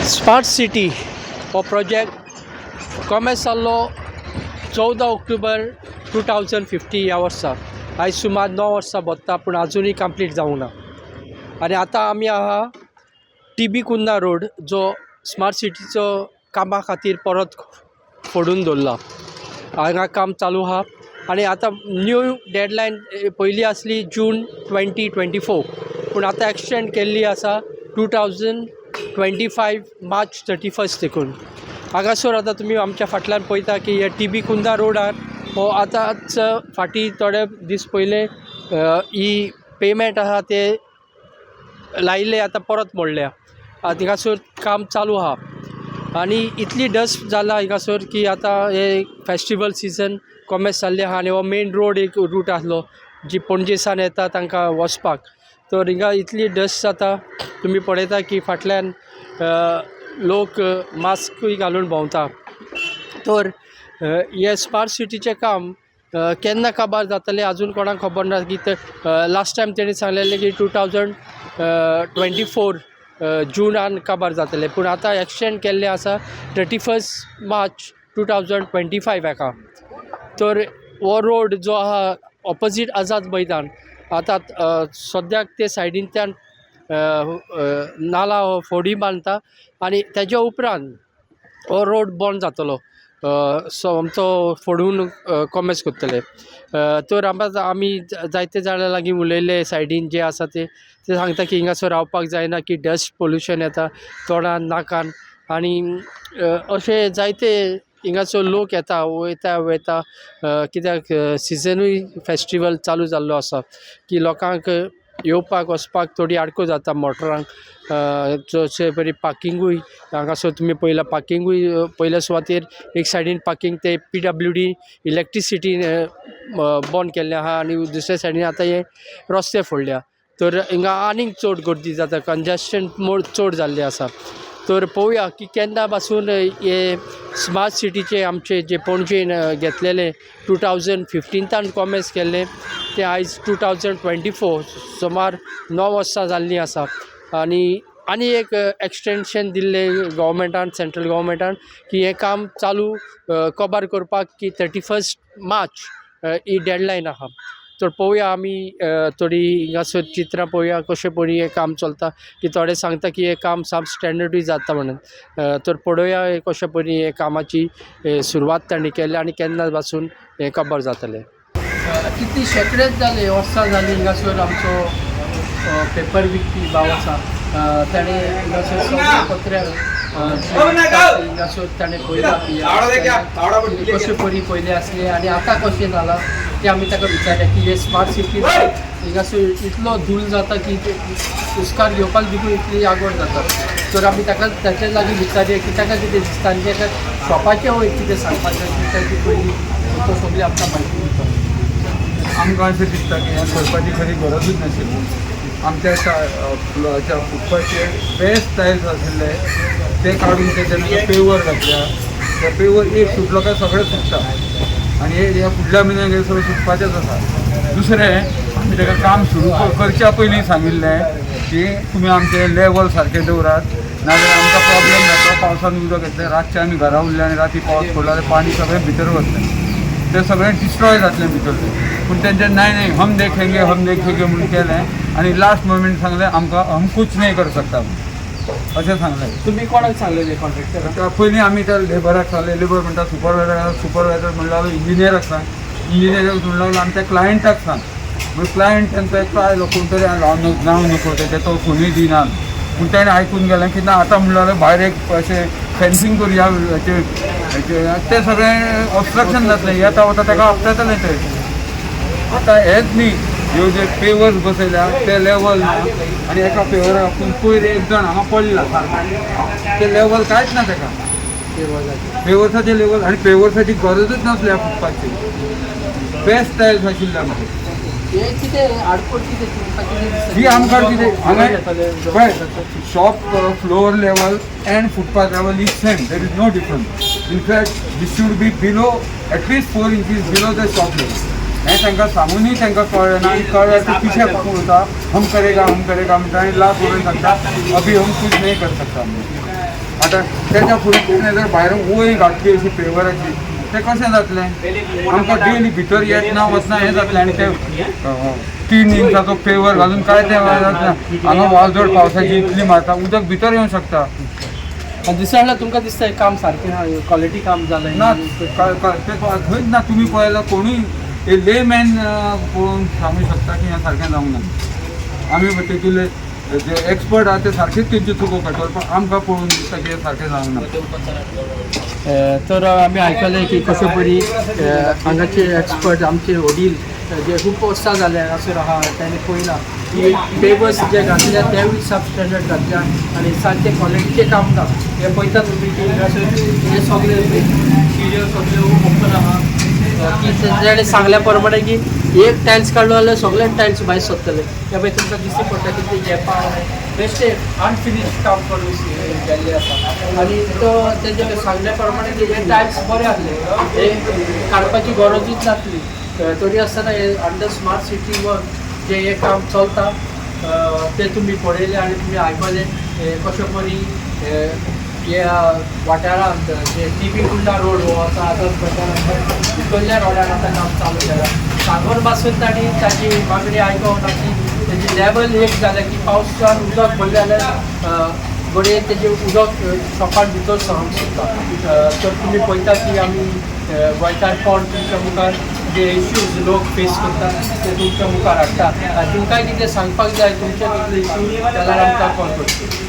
Smart city हो project कॉमेस जाल्लो 14 ऑक्टोबर 2015 ह्या वर्सा. आयज सुमार 9 वर्सां भोत्ता, पूण आजुनूय कंप्लीट जावंक ना. आनी आतां आमी आहा टी बी कुन्हा रोड, जो स्मार्ट सिटीचो कामा खातीर परत फोडून दवरला. हांगा काम चालू आहा आनी आतां न्यू डेडलायन पयलीं आसली जून 2024, पूण आतां एक्सटेंड केल्ली आसा 2025 March 31 देखून. हांगासर आतां तुमी आमच्या फाटल्यान पळयता की हे टी बी कुन्हा रोडार हो आतांच फाटीं थोडे दीस पयले ही पेमेंट आहा ते लायिल्ले, आतां परत मोडल्या. आतां थिंगासर काम चालू आहा आनी इतली डस्ट जाला हिंगासर की आतां हे फेस्टिवल सिजन कॉमेस जाल्ले आहा आनी हो मेन रोड एक रूट आसलो जी पणजे सान येता तांकां वचपाक. तर हिंगा इतली डस्ट जाता, तुमी पळयता की फाटल्यान लोक मास्कूय घालून भोंवता. तर हे स्मार्ट सिटीचें काम केन्ना काबार जातलें, आजून कोणाक खबर ना. की ते लास्ट टायम तेणी सांगलेलें की 2024 जुनान काबार जातलें, पूण आतां एक्सटेंड केल्लें आसा 31 March 2025 हाका. तर हो रोड जो आहा ऑपोजीट आझाद मैदान, आतां सद्याक ते सायडींतल्यान नाला फोडी बांदता आनी तेज्या उपरांत हो रोड बंद जातलो. सो आमचो फोडून कॉमेस करतले. तर आमी जायते जाणां लागीं उलयले, सायडीन जे आसा ते, ते सांगता की हिंगासर रावपाक जायना, की डस्ट पोल्युशन येता तोंडान, नाकान. आनी अशे जायते हिंगासर लोक येता, वयता वयता, कित्याक सिजनूय फेस्टिवल चालू जाल्लो आसा की लोकांक येवपाक वचपाक थोडी आडको जाता मोटरांक. चडशे बरी पार्किंगूय हांगासर तुमी पळयला, पार्किंगूय पयल्या सुवातेर एक सायडीन पार्किंग ते पीडब्ल्यूडी इलेक्ट्रिसिटी बंद केल्लें आहा आनी दुसऱ्या सायडीन आतां हे रस्ते फोडल्या, तर हिंगा आनीक चड गर्दी जाता, कंजेशन मोड चड जाल्लें आसा. तर पळोवया की केन्ना पासून हे स्मार्ट सिटीचे आमचे जे पणजेन घेतलेले, 2015तान कॉमेस केल्ले, ते आयज 2024, सुमार 9 वर्सां जाल्लीं आसा. आनी आनी एक एक्सटेंशन दिल्लें गोवोरमेंटान, सेंट्रल गोवोरमेंटान, की हें काम चालू कबार करपाक की 31 मार्च ही डेडलायन आहा. तर पळोवया आमी थोडी हिंगासर चित्रां पळोवया, कशें परी हें काम चलता, की थोडे सांगता की हें काम सब स्टँडर्डूय जाता म्हणून. तर पळोवया हें कशें परी हें कामाची सुरवात तांणी केल्या आनी केन्ना पासून हें कबर जातलें. कितली शेंकडेच जाले, वर्सां जालीं, हिंगासर आमचो पेपर विकपी भाव आसा. ताणें हिंगासर सगळे पत्र्यार हिंगासर ताणें पळयलां की कशे परी पयलीं आसले आनी आतां कशें जालां तें. आमी ताका विचारलें की हे स्मार्ट सिटी हिंगासर इतलो धूल जाता की ते हुस्कार घेवपाक देखून इतली आगोड जाता. तर आमी ताका ताच्या लागीं विचारया की ताका कितें दिसता आनी ताका शॉपाचें वयर कितें सांगपाचें की ताची पयलीं तो सगळी आमकां म्हायती दिता. आमकां अशें दिसता की हें करपाची खरी गरजूच नाशिल्ली. आमच्या फ्लोच्या फुटपाचेर बेस्ट टायल्स आशिल्ले, ते काडून ते तेन्ना पेवर घातल्या. ते पेवर एक सुटलो काय सगळें सुट्टा आनी हे ह्या फुडल्या म्हयन्याक हे सगळें सुटपाचेंच आसा. दुसरें, आमी ताका काम सुरू करच्या पयलीं सांगिल्लें की तुमी आमचें लेवल सारकें दवरात, नाजाल्यार आमकां प्रॉब्लेम जातलो. पावसान उदक येतलें. रातचें आमी घरा उरले आनी राती पावस पडलो जाल्यार पाणी सगळें भितर वतलें, ते सगळें डिस्ट्रॉय जातलें भितर. पूण तेंचे नाही नाही, हम देखेंगे, हम देखेंगे म्हणून केलें आनी लास्ट मोमेंट सांगलें आमकां, हम कुछ नहीं कर सकता अशें सांगलें. तुमी कोणाक सांगलेलें, कॉन्ट्रॅक्टराक? पयलीं आमी त्या लेबराक सांगलें. लेबर म्हणटा सुपरवायझराक, सुपरवायझर म्हणून लागलो इंजिनियराक सांग, इंजिनियराक म्हणून लागलो आमच्या क्लायंटाक सांग. मागीर क्लायंट तेंचो एकटो आयलो कोण तरी, हांव नांव नको तेजें, तो फोनूय दिना. पूण तेणें आयकून गेलें की ना, आतां म्हणून लागलो भायर एक अशें फेन्सिंग करुया हेचें हेचें, तें सगळें ऑबस्ट्रक्शन जातलें, येता वता ताका आपटेतलें तें. आतां हेंच न्ही, ह्यो जे पेवर्स बसयल्या ते लेवल ना आनी एका पेवराक पयर एक जाण हांगा पडला सारको. ते लेवल कांयच ना ताका पेवर्साचें लेवल आनी पेवर्साची गरजूच नासली. ह्या फुटपाथाचेर बेस्ट टायल्स आशिल्ले आमचे. हे कितें आडकोट कितें, तुमकां कितें दिसता? ही आमकां कितें हांगा येतलें. पळय, shop floor level and footpath level is same, there is no difference. In fact, this should be below, at least 4 inches below the shop level. हें तांकां सांगूनय तांकां कळ्ळें ना आनी कळ्ळ्यार ते पिशे उरता. हम करेगा, हम करेगा म्हणटा आनी लास्ट म्हणून सांगता, अभी हम कुछ नहीं कर सकता. आतां तेच्या फुडें तेणें जर भायर वंय घातली अशी पेवराची, तें कशें जातलें? आमकां डेली भितर येतना वतना हें जातलें. आनी ते 3 इंचाचो पेवर घालून काय तें जातना हांगा वालजोड पावसाची इतली मारता, उदक भितर येवंक शकता. आनी दुसरें म्हणल्यार तुमकां दिसता हें काम सारकें क्वॉलिटी काम जालें? ना, ते खंयच ना. तुमी पळयल्यार कोणूय लेमॅन पळोवन सांगू शकता की हें सारकें जावंक ना. आमी तेतूंतले जे एक्सपर्ट आहा ते सारकेच तेंच्यो चुको काडटले, पण आमकां पळोवन दिसता की हें सारकें जावंक ना. तर आमी आयकलें की कशें परी हांगाचे एक्सपर्ट, आमचे वडील जे खूब वर्सां जाले हांगासर आहा, ताणें पळयलां की पेपर्स जे घातल्या तेवूय सब स्टँडर्ड घातल्या आनी सारकें क्वॉलिटीचें काम ना. हें पळयता तुमी की हांगासर हे सगळे शिऱ्यो सगळ्यो ओपन आहा की ताणें सांगल्या प्रमाणे की एक टायल्स काडलो जाल्यार सगळे टायल्स भायर सरतले. त्या मागीर तुमकां दिश्टी पडटा की ते झेपां बेश्टे अनफिनिश्ड काम करून गेल्ले आसा. आनी तो तेजे सांगल्या प्रमाणे की हे टायल्स बरे आसले, हे काडपाची गरजूच नासली. तरी आसतना हे अंडर स्मार्ट सिटी वन जे हे काम चलता तें तुमी पळयलें आनी तुमी आयकलें कशें परी ह्या वाठारांत जे टी बी कुर्ला रोड हो आसा, आझाद मैदानाच्या भितरल्या रोडार आतां काम चालू केलां. सांगोर पासून तांणी ताची मागणी आयकोंक ना की तेजी लेवल एक जाल्या की पावसान उदक भरलें जाल्यार घडये तेजें उदक शॉपान भितर सरूंक शकता. तर तुमी पळयता की आमी गोंयकार कोण तुमच्या मुखार जे इश्यूज लोक फेस करता ते तुमच्या मुखार हाडटा. आनी तुमकांय कितें सांगपाक जाय, तुमचे कितले इश्यू जाल्यार आमकां कॉल करचे.